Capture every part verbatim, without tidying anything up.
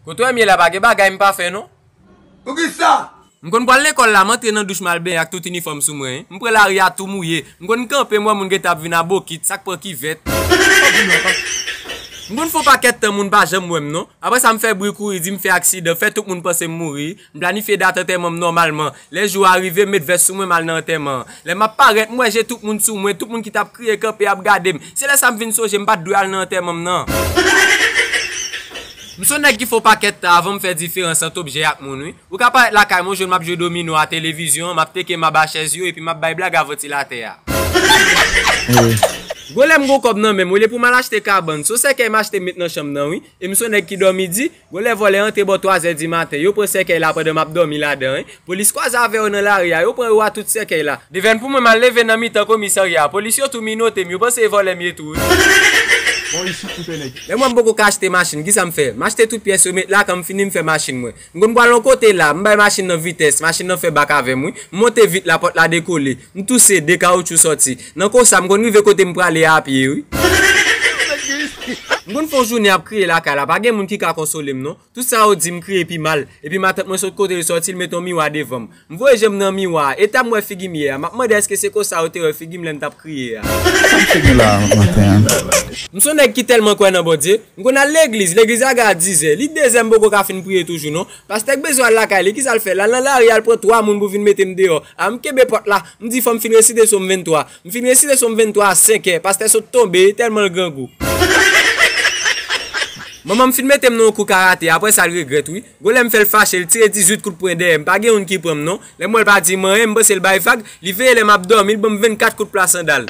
Kote w ye la, pa gen bagay m pa fè non. Poukisa? M konn pral lekòl la, m antre nan douch m al benyen ak tout inifòm sou mwen, wi. M pran lari a tou mouye. M konn kanpe, m wè moun gentan ap vin a bokit, sa k pran kivèt. M konn fè yon pakèt tan moun pa janm wè m non. Apre sa, m fè bri kouri, di m fè aksidan, fè tout moun panse m mouri. M planifye dat antèman m nòmalman. Lè jou a rive, m met vès sou mwen, m al nan antèman an. Lè m ap parèt, m wè je tout moun sou mwen, tout moun ki t ap kriye kanpe ap gade m. Se lè sa m vin sonje m pa t dwe al nan antèman m nan. M se yon nèg ki fè yon pakèt tan avan m fè diferans ant objè ak moun, wi. Ou ka parèt lakay mwen, w jwenn m ap jwe domino a televizyon an, m ap teke mab a chèz yo, epi m ap bay blag a vantilatè a. Gwo lè m gon kòb nan men m, olye pou m al achte kabann, se yon sèkèy m achte m met nan chanm nan, wi. E m se yon nèg ki dòmi di, gwo lè vòlè antre bò twazè di maten, yo pran sèkèy la pandan m ap dòmi ladan, wi. Polis kwaze avè yo nan lari a, yo pran yo a tout sèkèy la. Devèn pou mwen, m al leve nan mitan komisarya a. Polis yo tou minote m, yo panse e vòlè m ye tou, wi. Bon, isit, m fè nèg. Lè mwen m poko ka achte machin, kisa m fè? M achte tout pyès yo, met lakay m, fini m fè machin mwen. M konn pral yon kote la, m bay machin nan vitès, machin nan fè bak avè m, wi. M monte vit la, pòt la dekole. M touse, de kawotchou sòti. Nan konsa, m konn rive kote m prale a a pye, wi. M konn fè yon jounen ap kriye lakay la, pa gen moun ki ka konsole m non. Tout sa yo di m kriye pi mal. Epi matant mwen sot kote l sòti, l met yon miwa devan m. M voye je m nan miwa a. Eta m wè figi m ye a, m ap mande èske se konsa yo te wè figi m lè m t ap kriye a. Sa m figi la maten an? M se yon nèg ki tèlman kwè nan Bondye. M konn al legliz, legliz lage a dizè. Li dezè m poko ka fin priye toujou non. Pastè k bezwen al lakay li, kisa l fè? L al nan lari, al pran twa moun pou vin mete m deyò. A m kenbe pòt la, m di fò m fin resite Sòm venntwa. M fin resite Sòm venntwa a senkè, pastè sot tonbe, tèlman l grangou. Manman m fin mete m nan yon kou karate, apre sa l regrèt wi. Gwo lè m fè l fache, l tire dizuit kout pwen dèyè m, pa gen youn ki pran m non. Lè m wè l pa di m anyen, m panse l bay vag, li veye lè m ap dòmi, l ban m vennkat kout pla sandal.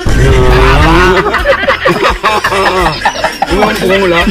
Ou an bon la.